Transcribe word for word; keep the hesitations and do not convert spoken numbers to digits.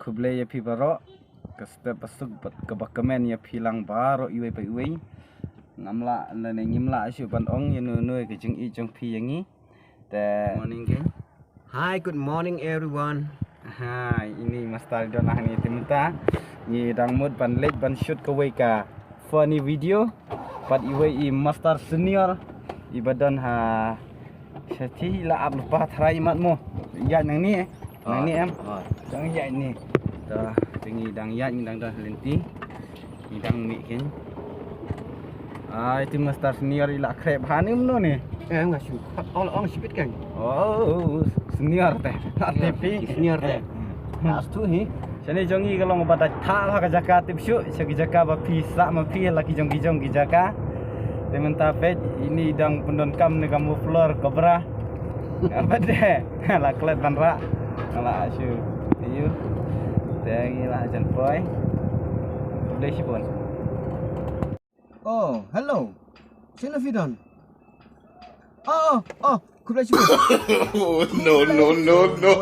Khublei ïa phi baroh. Ka step ba suk bad kaba kmen ïa phi lang baroh iwei pa iwei. Ngam lah lane ngim lah shuh ban ong ïa no no ka jingïeit jong phi ïa ngi. Te morning, King. Hi, good morning, everyone. Hi, ini Master Don hangne te mynta. Ngi dang mut ban leit ban shoot kawei ka funny video. Bad iwei i Master Senior. Iba don ha shathie la ap lypa tharai mat mo. Ïaid nangne. Nangne em. Jong ïaid ni. To, te ngi dang ïaid, ngi dang don ha lynti. Ngi dang mih kin. Ai, te Master Senior i la khreh bha ne mano ne. Em, nga shu. Ol ong shipit kan. Oh, Senior te. Senior te. As tu hi. Shane jong ngi ka long ba dei tha bha ka jaka tip shuh, sha ki jaka ba phi sah ma phi la ki jong ki jong ki jaka. Te mynta peit ini dang pyndonkam ne ka muffler Cobra. Apa de? La klet ban rah. La shu. Ayu. Te ngi la jan poi. Khublei shibun. Oh, hello. Shano phi don? Oh, oh, oh. Khublei shibun. Oh, no, no, no, no.